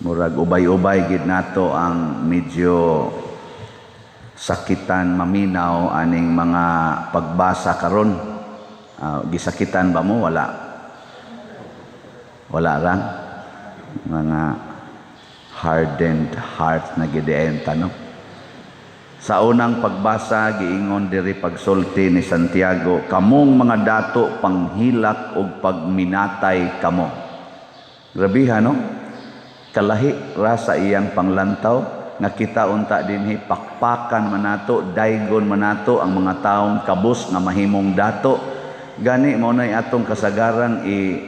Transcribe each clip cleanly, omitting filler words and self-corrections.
Murag ubay-ubay gid nato ang medyo sakitan maminaw aning mga pagbasa karon. Gisakitan ba mo? Wala. Wala lang. Mga hardened heart na gid no? Sa unang pagbasa, giingon diri, pagsulti ni Santiago, "Kamong mga dato, panghilak og pagminatay kamo." Grabiha, no? Kalahi ra sa iyang panglantaw nga kita unta dinhi pakpakan man nato, daygon man nato ang mga taong kabus nga mahimong dato. Gani mao nay atong kasagaran i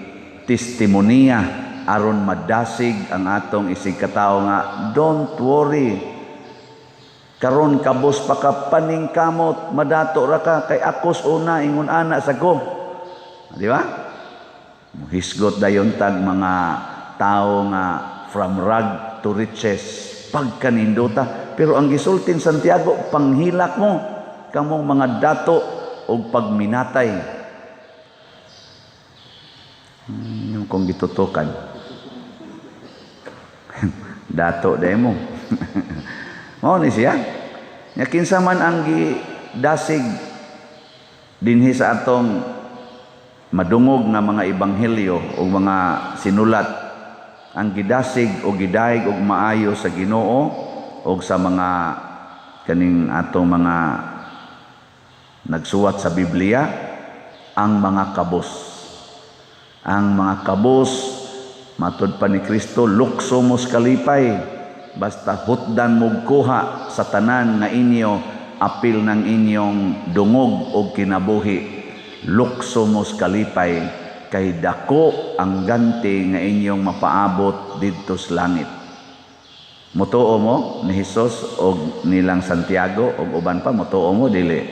testimoniya aron madasig ang atong isig katawo nga don't worry. Karon kabus pa ka, paningkamot, madato ra ka kay akos una ingon ana sa ko. Di ba? Hisgot dayon tag mga tao nga from rag to riches pagkanindota. Pero ang gisultin Santiago, "Panghilak mo kamong mga dato og pagminatay." Yung kung gitutukan. Dato demo. Mao ni siya. Nya kinsa man ang gidasig dinhi sa atong madungog nga mga ebanghelyo o mga sinulat, ang gidasig o gidayeg og maayo sa Ginoo o sa mga kaning atong mga nagsuwat sa Biblia, ang mga kabos. Ang mga kabos, matud pa ni Kristo, "Lukso mos kalipay basta hutdan mo kuha sa tanan nga inyo apil ng inyong dungog og kinabuhi. Lukso mos kalipay kay dako ang ganti nga inyong mapaabot didto sa langit." Mutuo mo ni Hesus og nilang Santiago og uban pa? Mutuo mo, dili?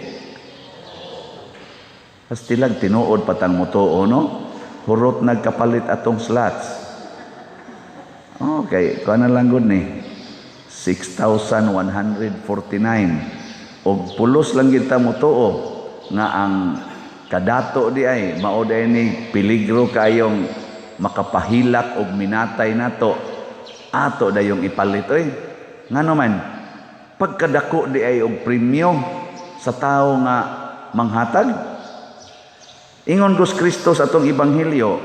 Pastilag tinuod patang mutuo, no? Hurot nagkapalit atong slots. Okay, kuha na lang gud ni 6,149 og pulos lang kita mutuo nga ang kadato di ay mao di ni peligro kayong makapahilak og minatay nato, ato dayong ipalit oy. Ngano man pagkadako di ay og premyo sa tawo nga manghatag. Ingon Gus Kristo sa atong ebanghelyo,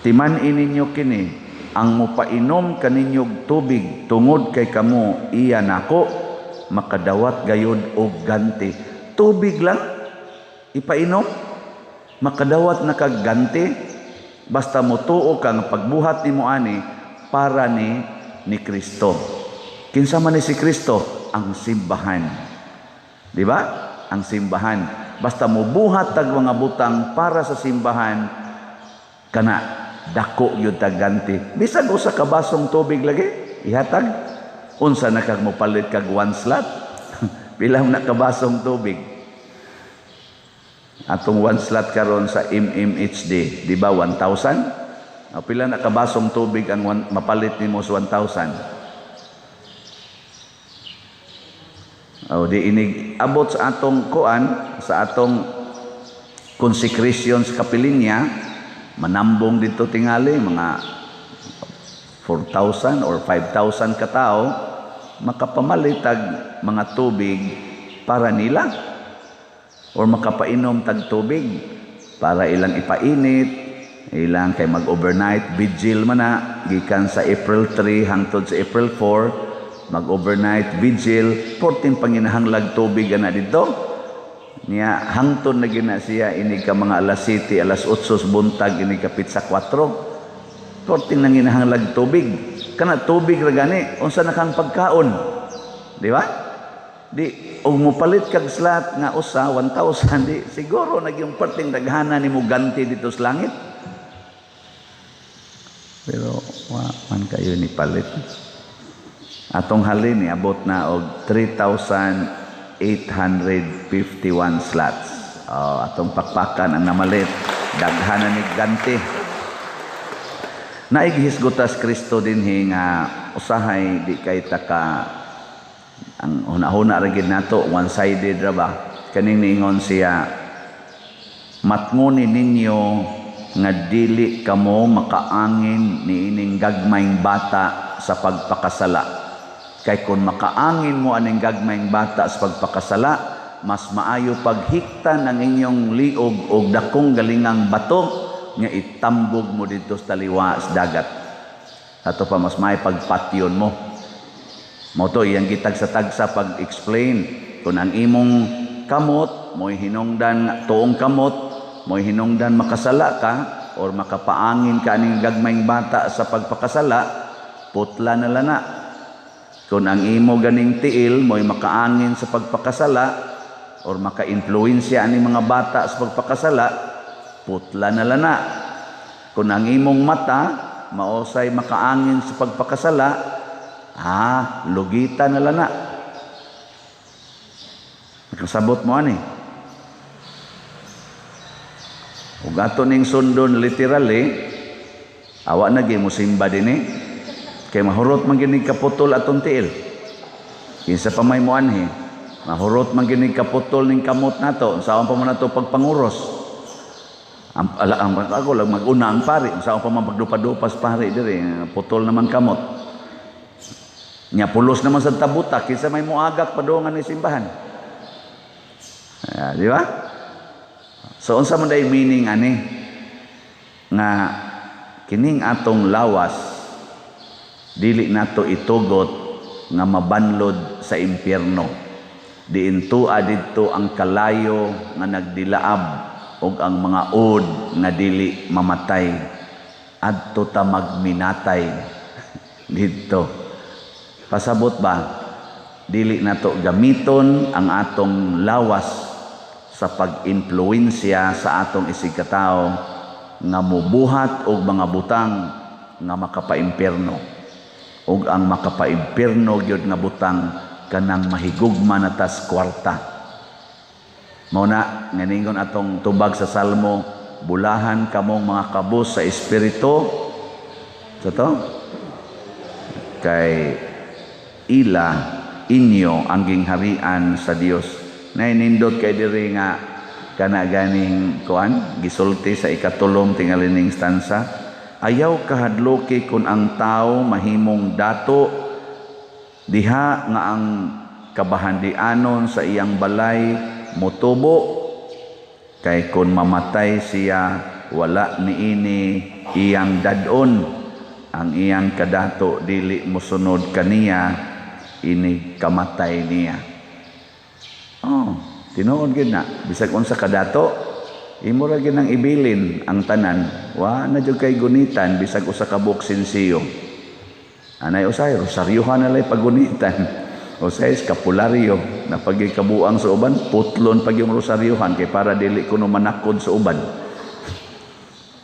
"Timan-i ninyo kini, ang mopainom kaninyog tubig tungod kay kamo iya nako, makadawat gayud og ganti." Tubig lang ipainom, makadawat na kag ganti basta motuo ka nga pagbuhat nimo ani para ni Kristo. Kinsa man ni si Kristo? Ang simbahan. Di ba? Ang simbahan. Basta mobuhat tag mga butang para sa simbahan, kana dako yun tag ganti. Bisag usa ka basong tubig lagi ihatag, unsa na kag mopalit kag one slot? Pila na ka basong tubig? Atong one slot karon sa MMHD, di ba 1,000? O, pila na ka basong tubig ang one, mapalit nimo sa 1,000? O, di inig abot sa atong kuan, sa atong consecration sa kapilinya, manambong dito tingali mga 4,000 or 5,000 katao, makapamalit tag mga tubig para nila or makapainom tag tubig para ilang ipainit, ilang kay mag-overnight vigil man na gikan sa April 3 hangtod sa April 4, mag-overnight vigil, 14 panginahanglag tubig ana dito niya. Hangtod na gina siya ini ka mga alas 7, alas 8 sa buntag, ini kapit sa 4, 14 nanginahanglag tubig. Kana tubig ra gani, unsa na kang pagkaon, di ba? Di og mopalit kag slot nga usa 1,000, di siguro nagyung perting daghana nimo ganti dito sa langit. Pero wa man kayo ni palit. Atong halin ni abot na og 3,851 slots. Oh, atong pakpakan ang namalit, daghana ni ganti. Naighisgotas Kristo dinhi nga usahay di kay taka ang hunahuna ra gid nato, one-sided ra ba. Kaning niingon siya, "Matngoni ninyo nga dili kamo makaangin niining gagmayng bata." bata sa pagpakasala. Kay kung makaangin mo aning gagmayng bata sa pagpakasala, mas maayo paghiktan ang inyong liog og dakong galingang bato nga itambog mo didto sa taliwa sa dagat. Ato pa, mas maayo pagpatyon mo. Mao to iyang gitagsa-tagsa pag-explain kung ang imong kamot mo'y hinungdan, tuong kamot mo'y hinungdan makasala ka or makapaangin ka aning gagmayng bata sa pagpakasala, putla na lana. Kung ang imo ganing tiil mo'y makaangin sa pagpakasala or maka-influensya ani mga bata sa pagpakasala, putla na lana. Kung ang imong mata maosay makaangin sa pagpakasala, lugita na lana. Nakasabot mo ani? Ug ato ning sundon literally, awa na gyud mo simba dinhi kay mahurot man gini kaputol atong tiil. Kinsa pa may moanhi, mahurot man gini kaputol ning kamot nato, unsaon pa man nato pagpanguros? Ang, ala, ang ako lang mag-una ang pari, unsaon pa man pagdupa-dupas pari diri, putol naman kamot. Nya pulos naman sa tabuta, kinsa may moagak padungan ni simbahan? Ah, di ba? So unsa man day meaning ani nga kining atong lawas dili nato itugot nga mabanlod sa impyerno? Diin tua didto ang kalayo nga nagdilaab ug ang mga ud nga dili mamatay. Adto ta magminatay didto. Pasabot ba? Dili nato gamiton ang atong lawas sa pag-impluwensya sa atong isigkatao nga mubuhat og mga butang nga makapaimpierno. Ug ang makapaimpierno gyud nga butang, kanang mahigugma na tas kwarta. Mao na nga ningon atong tubag sa Salmo, "Bulahan kamong mga kabus sa espiritu." Sa to? Kay ila inyo ang gingharian sa Dios. Nainindot kay diri nga kana ganing kuan gisulti sa ikatulom tingali ning stanza: "Ayaw kahadloki kun ang tao mahimong dato diha nga ang kabahandianon sa iyang balay motubo, kay kun mamatay siya, wala niini iyang dad-on, ang iyang kadato dili mosunod kaniya ini kamatay niya." Oh, tinuod gyud na. Bisag unsa kadato, imo ra gyud nang ibilin ang tanan. Wa na jud kay gunitan bisag usa ka buok sinsiyo. Anay usay rosaryuhan na lay pagunitan. Usay eskapularyo na pagikabuang sa uban, putlon pag yung rosaryuhan kay para dili kuno manakod sa uban.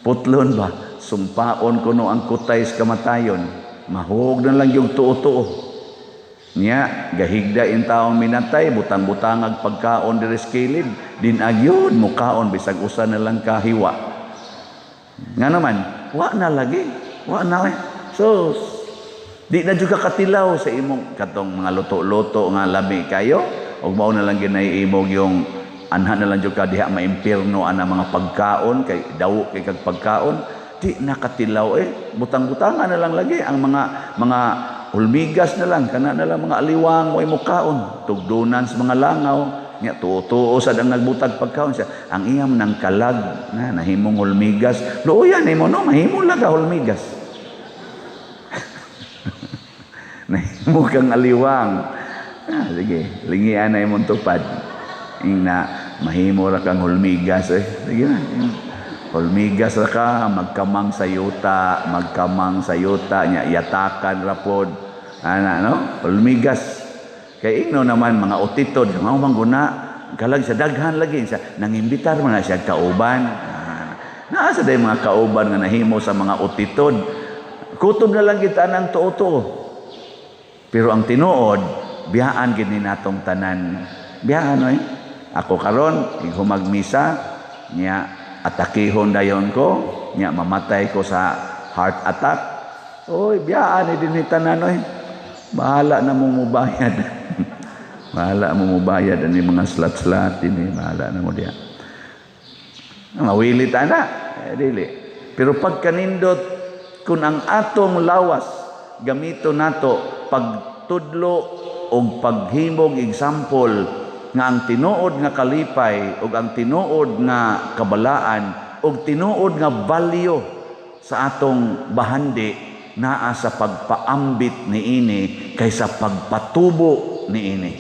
Putlon ba? Sumpaon kuno ang kutay sa kamatayon. Mahug na lang yung tuo-tuo. Nya, gahigda in taong minatay, butang-butangag pagkaon diri sa kilid, din agyon mukaon bisag usa na lang kahiwa. Nga naman, wa na lagi, wa na lagi. So, di na jud ka katilaw sa imong katong mga luto-luto nga lami kayo, ug mao na lang ginay imong yung anha na lang jud ka diha maimpierno ana mga pagkaon kay dawo kay kag pagkaon, di na katilaw eh. Butang-butangan na lang lagi ang mga hulmigas na lang, kana na lang mga aliwang mo mukaon, tugdunan sa mga langaw, nya tuo-tuo sad ang nagbutag pagkaon siya. Ang iyam ng kalag na nahimong hulmigas. Luoyan nimo, no, mahimo lang ka hulmigas. Nahimo kang aliwang. Ah, sige, lingian na imong tupad. Ing na mahimo ra kang hulmigas eh. Sige na. Hulmigas ra ka, magkamang sa yuta, magkamang sa yuta, nya yatakan ra pod. Ana, no? Hulmigas. Kay ingno naman mga utitod, mao man guna, kalag sa daghan lagi siya, nangimbitar man na siya kauban. Ah, naa sa day mga kauban nga nahimo sa mga utitod. Kutob na lang kita ng tuo-tuo. Pero ang tinuod, biyaan gid ni natong tanan. Biyaan oy. Ako karon ihumag misa nya atakihon dayon ko, nya mamatay ko sa heart attack. Oy, biyaan ni din ni tanan oy. Bahala na mo mubayad. Bahala mo mubayad ani mga slat-slat ini, bahala na mo diha. Mawili ta na, eh, dili. Pero pagkanindot kun ang atong lawas Gamito nato pagtudlo og paghimog example nga ang tinuod nga kalipay ug ang tinuod nga kabalaan ug tinuod nga value sa atong bahandi naa sa pagpaambit niini kaysa pagpatubo niini.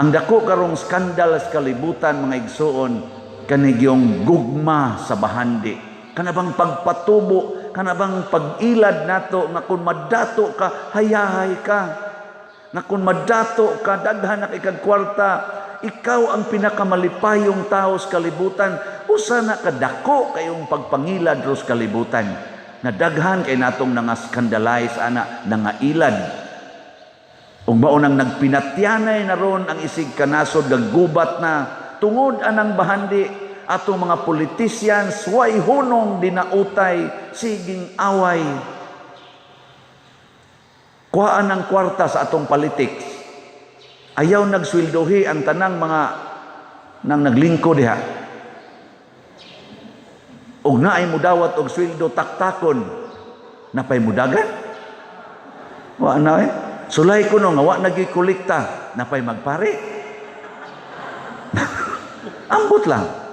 Ang dako karong skandal sa kalibutan, mga igsuon, kanigyong gugma sa bahandi. Kana bang pagpatubo, kana bang pag-ilad nato nga kung madato ka, hayahay ka. Nga kung madato ka, daghan na kay kag kwarta, ikaw ang pinakamalipayong tao sa kalibutan. Usa na kadako kayong pagpangilad ros kalibutan. Na daghan kay natong nanga-scandalize ana, nangailad. Ug mao nang nagpinatyanay na ron ang isig kanasod, gaggubat na tungod anang bahandi. Atong mga politicians, way hunong, dinautay, siging away. Kuhaan ang kwarta sa atong politics. Ayaw nagsweldohi ang tanang mga nang naglingko diha. Og naay mudawat og sweldo, taktakon. Napay mudagan? Wa na eh. Sulay ko no nga wa nagi kolekta, napay magpari. Ambot lang.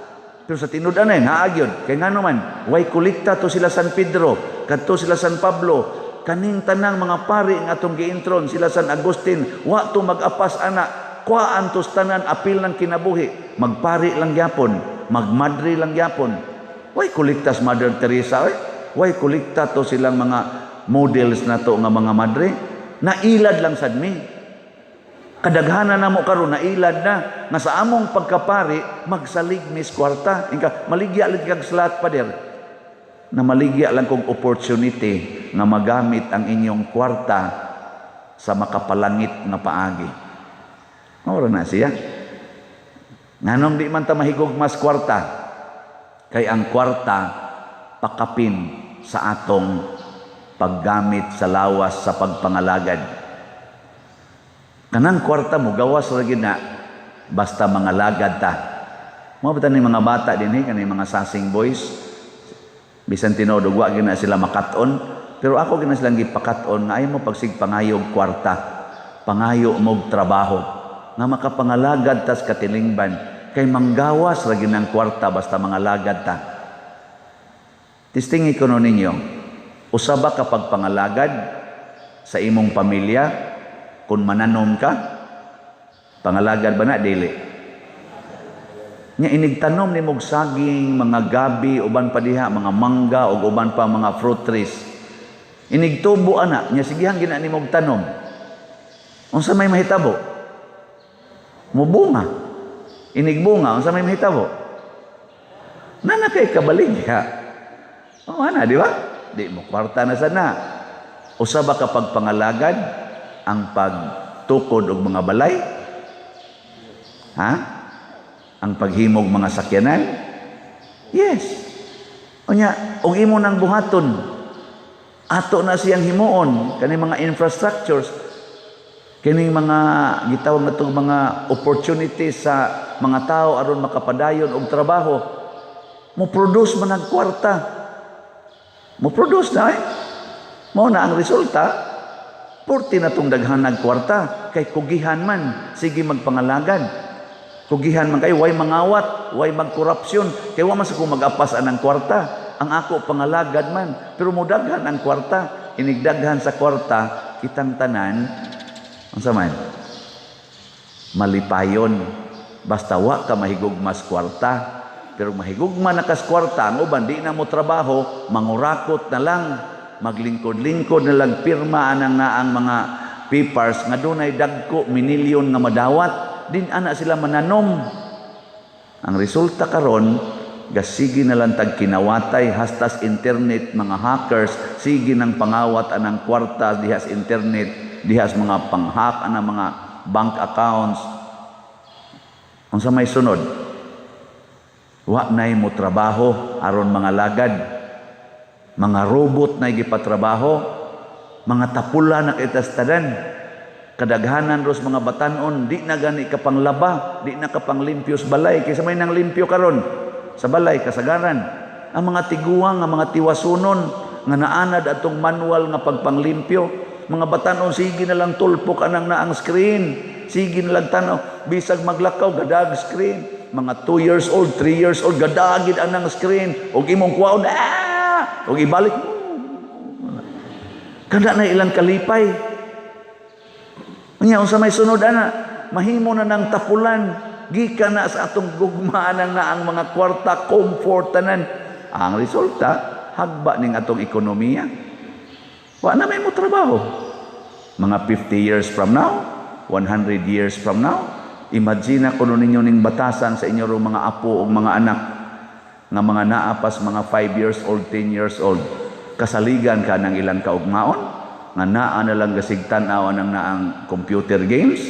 Pero sa tinud-an ay naa gyud. Kay ngano man, way kolekta to sila San Pedro, kadto sila San Pablo, kaning tanang mga pari nga atong giintron, sila San Agustin, wa to mag-apas ana, kuhaan tos tanan apil ng kinabuhi, magpari lang gyapon, magmadre lang gyapon. Way kolektas Mother Teresa eh. Way kolekta to silang mga models na to nga mga madre. Nailad lang sad mi. Kadaghanan na mo karon nailad na nga sa among pagkapari magsalig mis kwarta. Inka maligya lang kag slot, pader. Na maligya lang kog opportunity nga magamit ang inyong kwarta sa makapalangit nga paagi. Mao na siya. Nganong di man ta mahigog mas kwarta? Kay ang kwarta pakapin sa atong paggamit sa lawas sa pagpangalagad. Kanang kwarta mo gawas ra gyud na basta mangalagad ta. Mo ba ni mga bata dinhi, kani mga sasing boys, bisan tinuod og wa gyud na sila makat-on, pero ako gyud na silang gipakat-on nga ayaw mo pagsig pangayog kwarta, pangayo mo'g trabaho nga makapangalagad tas katilingban, kay manggawas ra gyud ang kwarta basta mangalagad ta. Testingi ko no ninyo, usa ba kapag pangalagad sa imong pamilya kung mananom ka? Pangalagad ba na dili? Nya inig tanom nimog saging, mga gabi, uban pa diha, mga mangga ug uban pa mga fruit trees. Inigtubo ana, nya sigihan gina nimog tanom. Unsa may mahitabo? Mubunga. Inigbunga, unsa may mahitabo? Nana kay kabaligya. O ana, di ba? Di mo kwarta na sana. Usa ba kapag pangalagad ang pagtukod og mga balay? Ha? Ang paghimog mga sakyanan? Yes. Unya, og imo nang buhaton, ato na siyang himuon kaning mga infrastructures, kining mga gitawag natong mga opportunities sa mga tao aron makapadayon og trabaho, mo produce man ang kwarta, mo produce na eh. Mao na ang resulta, purti na tong daghan ng kwarta kay kugihan man, sige magpangalagad. Kugihan man kayo, way mangawat, way magkorupsyon, kay wa man sa kung mag-apas anang kwarta. Ang ako pangalagad man, pero mudaghan ang kwarta, inigdaghan sa kwarta, kitang tanan, unsa man? Malipayon. Basta wa ka mahigugmas kwarta. Pero mahigugma na kas kwarta, ang uban di na mo trabaho, mangurakot na lang, maglingkod-lingkod na lang, pirma anang naang mga papers nga dunay dagko minilyon nga madawat, din ana sila mananom. Ang resulta karon, gasigi na lang tag kinawatay hastas internet, mga hackers sige nang pangawat anang kwarta dihas internet, dihas mga panghack anang mga bank accounts. Unsa may sunod? Wa nay mo trabaho aron mga lagad. Mga robot na gipatrabaho, mga tapula na kitastadan. Kadaghanan ros mga batanon, di na gani ka panglaba, di na ka panglimpyos balay. Kaysa may nang limpyo karon sa balay, kasagaran. Ang mga tiguang, ang mga tiwasunon, Nga naanad atong manual nga pagpanglimpyo. Mga batanon, sige na lang tulpok anang naang screen. Sige na lang tanaw. Bisag maglakaw, gadag screen. Mga 2 years old, 3 years old, gadagid anang screen. Og imong kuwaon, ah! Og ibalik. Kada na ilang kalipay. Unya, unsa may sunod ana? Mahimo na ng tapulan gikan na sa atong gugma nang na ang mga kwarta, comfort, tanan. Ang resulta, hagba ning atong ekonomiya. Wa na may mo trabaho. Mga 50 years from now, 100 years from now, imagine na kuno ninyo ning batasan sa inyo mga apo o mga anak nga mga naapas mga 5 years old, 10 years old. Kasaligan ka ng ilang kaugmaon nga naa na lang gasig tan-aw ang naang computer games,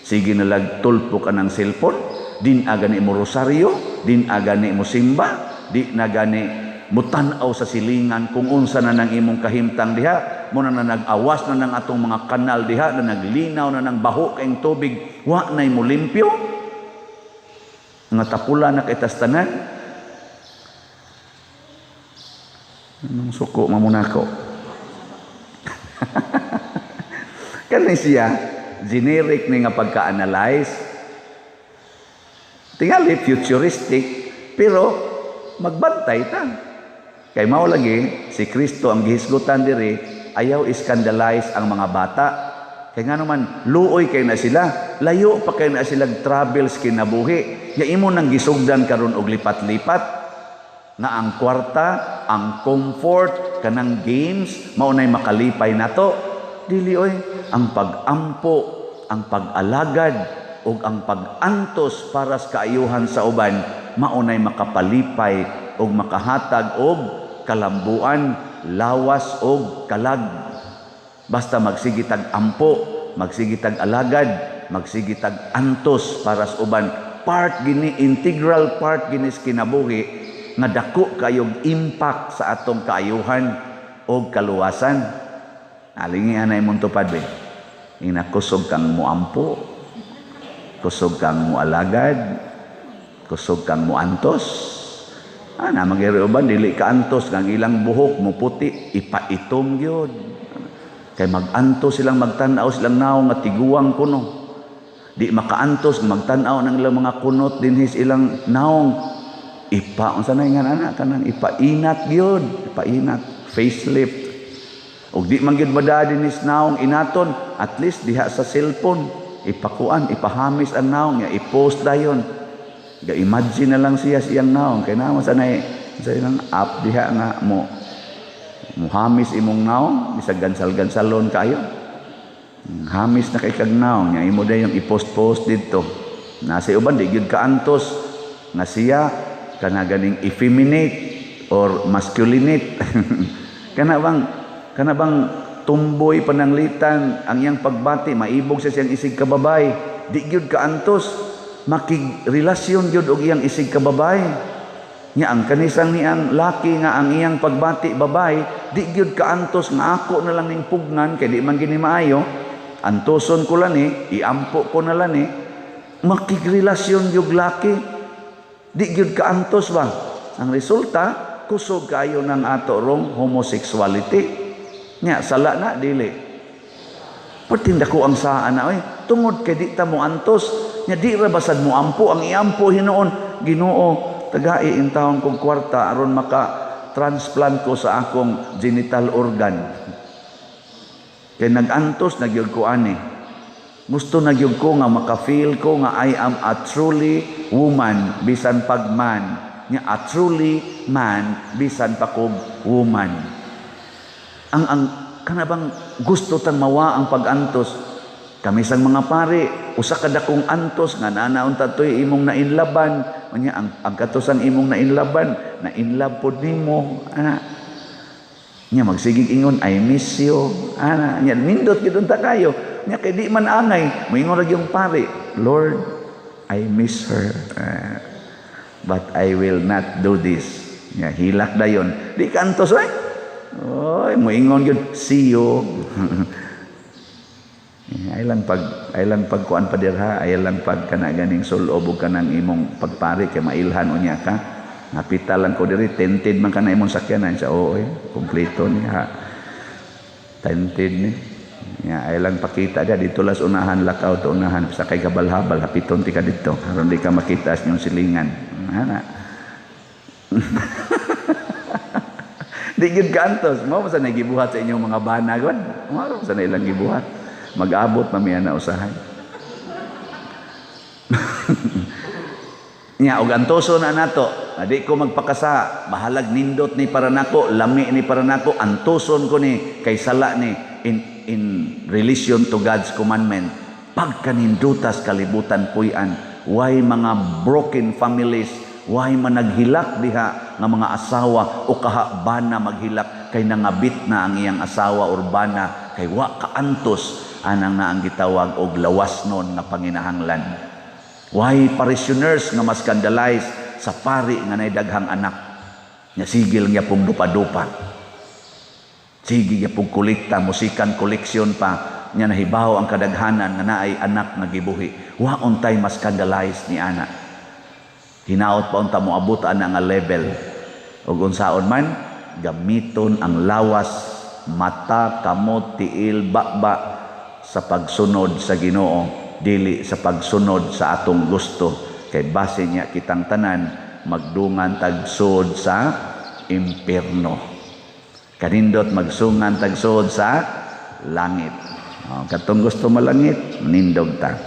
sige na lang tulpok anang cellphone, din agani mo rosaryo, din agani mo simba, di na gani mutan-aw sa silingan kung unsa na nang imong kahimtang diha. Mo na nag-awas na ng atong mga kanal diha, na naglinaw na ng baho kayong tubig, wa nay mo limpyo nga tapula na kay tastanan. Anong suko mamunako? Kani siya generic ni nga pagka-analyze, tingali futuristic, pero magbantay ta kay mao lagi si Kristo ang gihisgutan diri. Ayaw iskandalize ang mga bata kay ngano man luoy kay na sila, layo pa kay na sila travels kinabuhi. Nya imo nang gisugdan karon og lipat-lipat nga ang kwarta, ang comfort, kanang games mao nay makalipay nato. Dili oy, ang pag-ampo, ang pag-alagad ug ang pag-antos para sa kaayuhan sa uban mao nay makapalipay ug makahatag og kalambuan, lawas og kalag. Basta magsige tag ampo, magsige tag alagad, magsige tag antos para sa uban, part gini, integral part gini sa kinabuhi nga dako kayog impact sa atong kaayuhan og kaluwasan. Alingi anay mong tupad be. Ina, kusog kang muampo, kusog kang mualagad, kusog kang muantos. Ana magyari uban dili ka antos kang ilang buhok mo puti, ipaitom gyud. Kay magantos silang magtan-aw silang naong nga tiguang kuno. Di makaantos magtan-aw ng ilang mga kunot dinhi sa ilang naong. Ipa unsa na ingan ana kanang ipainat gyud, ipainat, facelift. Ug di man gyud mada dinhi sa naong inaton, at least diha sa cellphone ipakuan, ipahamis ang naong nga i-post dayon. Ga imagine na lang siya sa iyang naong kay naa man sa nay sa ilang app diha nga mo muhamis imong naong bisag gansal-gansalon kayo. Hamis na kay kag naong nya imo dayon i-post-post didto. Nasa uban di gyud kaantos nga siya kana ganing effeminate or masculinate. Kana bang tumboy pananglitan ang iyang pagbati maibog sa siyang isig kababay, di gyud kaantos makigrelasyon gyud og iyang isig kababay. Nya ang kanisang niyang laki nga ang iyang pagbati babay, di gyud kaantos nga ako na lang ning pugnan kay di man gini maayo, antoson ko lang ni, iampo ko na lang ni, makigrelasyon gyud laki, di gyud kaantos ba. Ang resulta, kusog kayo ng ato rong homosexuality. Nya sala na dili. Pertinda ko ang saan na oy, tungod kay di ta mo antos, nya di ra basad mo ampo, ang iampo hinuon, Ginoo, tagai in taon kong kwarta aron maka transplant ko sa akong genital organ. Kay nag-antos na gyud ko ani. Gusto na gyud ko nga maka-feel ko nga I am a truly woman bisan pag man. Nya a truly man bisan pa kog woman. Ang kana bang gusto tang mawa ang pag-antos. Kami sang mga pare, usa ka dakong antos nga naanaon ta toy imong nainlaban. Unya ang katusan imong nainlaban, nainlab pod nimo ana. Nya magsigig ingon, "I miss you." Ana, nya nindot gyud unta kayo. Nya kay di man angay, moingon ra yung pare, "Lord, I miss her. But I will not do this." Nya hilak dayon. Di ka antos oy. Oy, moingon gyud, "See you." Ay lang pagkuan pa dirha, ay lang pag kana ganing sulob ug kanang imong pagpari kay mailhan unya ka. Napita lang ko diri, tinted man ka na imong sakyanan siya. Oo, eh, kompleto niya. Tinted ni. Ya, ay lang pakita dia dito las unahan, lakaw to unahan sa kay gabal-habal, hapiton ti ka dito aron di ka makita sa inyong silingan. Ana. Di gyud kaantos, mao sa nagibuhat sa inyong mga bana god. Mao sa ilang gibuhat. Mag-abot mamiya na usahay. Nya og antoso na nato, adi ko magpakasa, bahalag nindot ni para nako, lami ni para nako, antoson ko ni kay sala ni in relation to God's commandment. Pagkanindutas kalibutan puy-an, why mga broken families, why managhilak diha nga mga asawa o kaha bana maghilak kay nangabit na ang iyang asawa or bana kay wa kaantos anang na ang gitawag og lawasnon nga panginahanglan. Why parishioners nga ma-scandalize sa pari nga nay daghang anak nga sigil nga pong dupa-dupa, sige nga pong kolekta, musikan collection pa nya nahibaw ang kadaghanan nga naay anak nga gibuhi. Wa untay ma-scandalize ni ana. Hinaot pa unta moabot ana nga level. Ug unsaon man gamiton ang lawas, mata, kamot, tiil, baba sa pagsunod sa Ginoo, dili sa pagsunod sa atong gusto, kay base niya kitang tanan magdungan tagsud sa impierno. Kanindot magsungan tagsud sa langit. Oh, katong gusto malangit, nindog ta.